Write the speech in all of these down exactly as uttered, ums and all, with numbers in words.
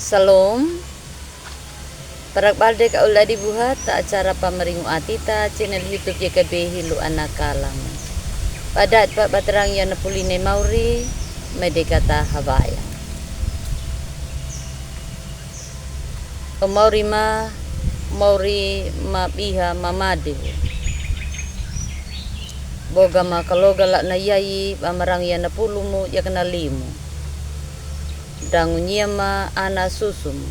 Salom. Parakbal de ka olda di buha ta acara pamaringu ati ta channel YouTube Y K B Hilu Ana Kalang. Padat pa batarang ya na puli ne mauri, mede kata habaya. O mauri ma, mauri ma biha ma made. Boga ma kaloga la na yayi ba marang ya na pulu mu ya kana limu. Dangu nia ma ana susu mu.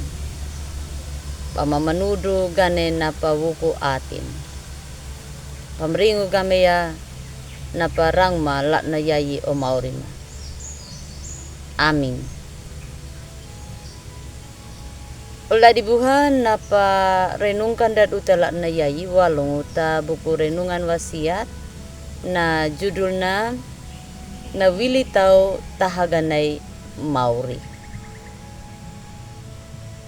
Ba mamanudu gane na pa wuku atin. Pamaringu game ya na pa rang ma la na yayi o mauri ma. Amin. Olda di buha na pa renungkan da duta la na yayi walung ta buku renungan wasiat na judul na na wili tau tahaganai mauri.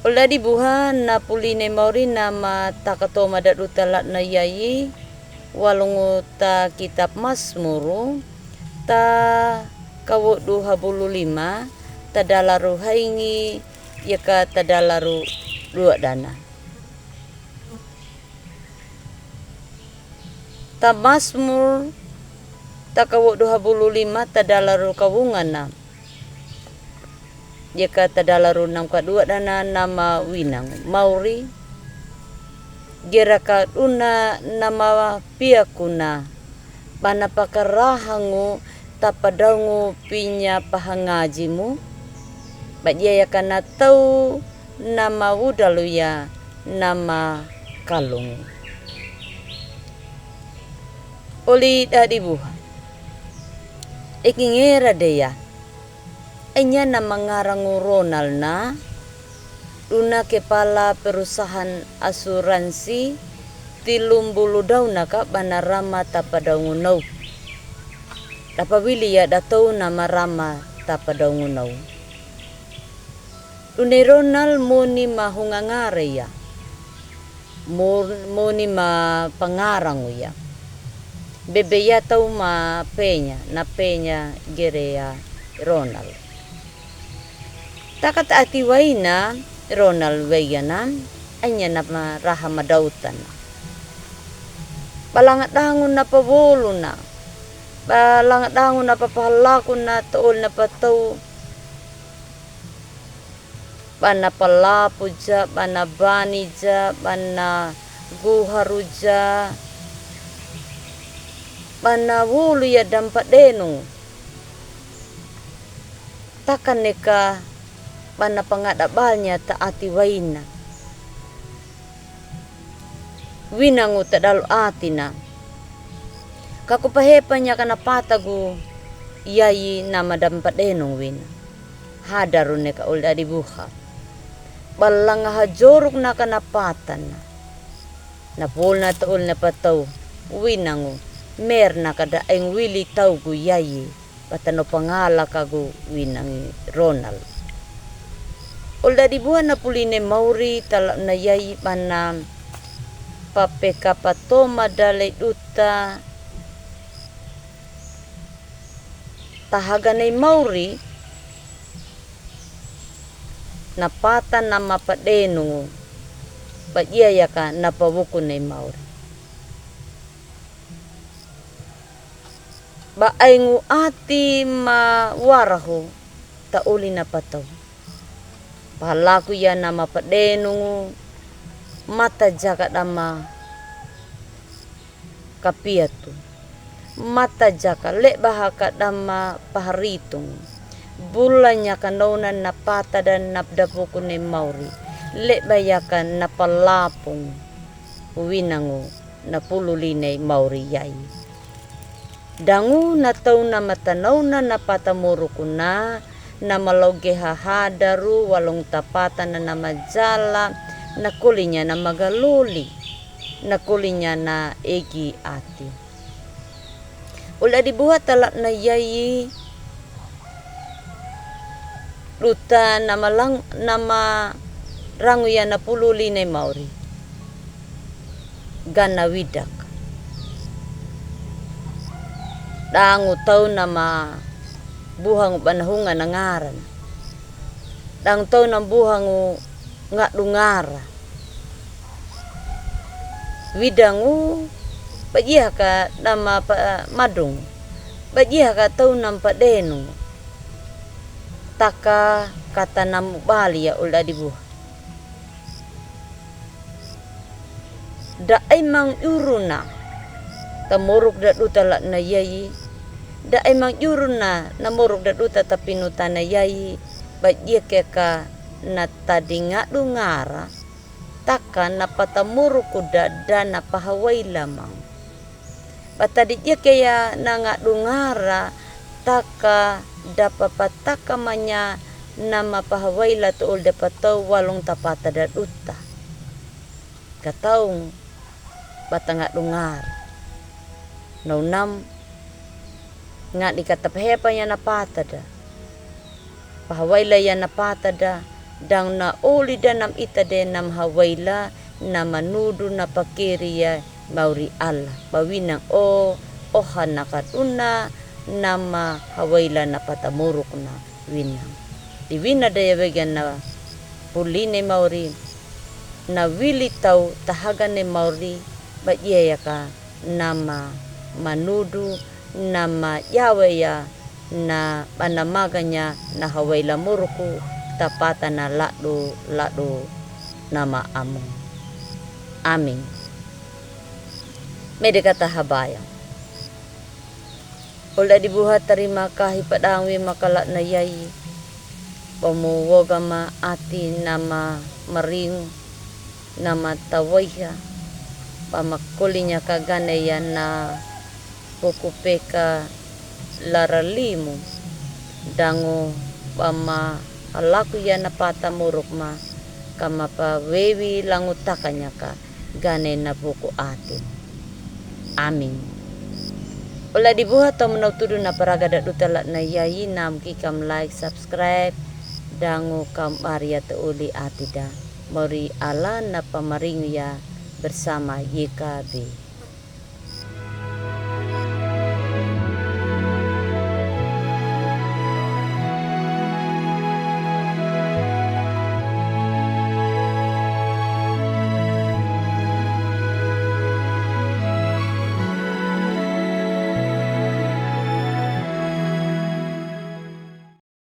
Olda di buha na puli ne mauri na ma takatoma da duta la na yayi walung ta kitab Masmuru ta kawo duha bulu lima tadalaru haingi ya ka tadalaru dua dana. Ta Masmur ta kawo duha bulu lima tadalaru kawungana ya ka tadalaru nam ka dua dana na ma winangu mauri. Gera ka duna na ma piakuna ba na pakarahangu ta padaungu pinya pahangaji mu. Ba dia ya ka na tau na ma wudalu ya na ma kalungu. Oli da di buha. Iki ngera de ya. Enya na mangarangu Ronald na duna kepala perusahan asuransi tilumbulu dauna ka ba na rama ta padaungu nau. Da pa wili ya da tau na ma rama ta padaungu nau. Dune Ronald moni ma hungangare ya. Moni ma pangarangu ya. Bebe ya tau ma penya na penya gere ya Ronald. Taka ta ati waina Ronald wegana anya na ma raha ma dauta na. Ba langa dangu na pa wolu na. Ba langa dangu na pa pahalaku na to'ol na pa tau. Ba na palapu ja, ba na bani ja, ba na guharu ja, ba na wulu ya dampa denu. Taka neka ba na pangada balnya ta ati waina. Winangu ta dalu ati na. Ka ku pahepa nya ka na pata gu yayi na ma dampa denu wina. Hadaru neka oli da di buha. Ba langa hajoruk na ka na pata na. Na pul na to'ol na pa tau. Winangu. Mer na ka da eng wili tau gu yayi. Ba tano pangala ka gu winangi Ronald. Oli da di buha na puli ne mauri tala na yayi ba na papeka patoma dale duta tahaga nei mauri. Na pata na ma pa denu ba dia ya ka na pa wuku nei mauri. Ba aingu ati ma warahu ta oli na pa tau. Pahalaku ya na ma pa denu mata jaka da ma kapiatu. Mata jaka leba haka da ma paharitung. Bula nya ka nauna na pata da na pa da wuku nei mauri. Leba ya ka na palapung. Winangu na pulu li nei mauri yayi. Dangu na tau na ma tanauna na pata moruku na, na ma lauge hahadaru walung ta pata na na ma jala, na kolinya na ma galoli, na kolinya na egi ati. Oli da di buha tala na yayi. Duta na ma lang, na ma rangu ya na pulu li nei mauri. Gana widak. Dangu tau na ma buhangu ba na hunga na ngaran. Dang tau nambuhangu ngadungara. Widangu, badiaka dama pa madung. Badiaka tau nampadenu. Taka kata namubali ya ol dadi buha. Da ai mangjuruna tamoruk da duta latna yayi. Da ai mangjuruna namoruk da duta tapinutana yayi. Badiaka na tadi ngadungara. Taka na patamoruku da da na pahawaila mang. Ba tadi diaka ya na ngadungara, taka da papataka manya na mapahawaila to'ol da patau walung tapata da duta. Kataung bata ngadungara. Nau nam ngadi kata pahepa ya na pata da. Pahawaila ya na pata da, dang na oli da nam ita de na mahawaila, na manudu na pakeri ya mauri Allah. Ba winang o, oha na kaduna, na mahawaila na patamoruk na winang. Di wina da ya wega na puline mauri, na wili tau tahagane mauri, ba diaka na ma, manudu, na majawe ya, na banamaganya, na hawaila moruku, tapata na ladu, ladu, na ma amu. Amin. Mede kata habayang. Ol dadi buha tarima kahi padang wi makalatna yayi. Pamu woga ma ati na ma maringu, na ma tawaiha, pamakolinya ka gane ya na puku peka lara limu, dangu pamahalaku ya na pata muruk ma, ka mapawewi langu takanya ka gane na puku ati. Amin. Ol dadi buha tau manau tudu na paraga da duta latna yayi, nam ki kam like, subscribe, dangu kam baria ta uli ati da. Mauri Allah na pamaringu ya bersama Y K B.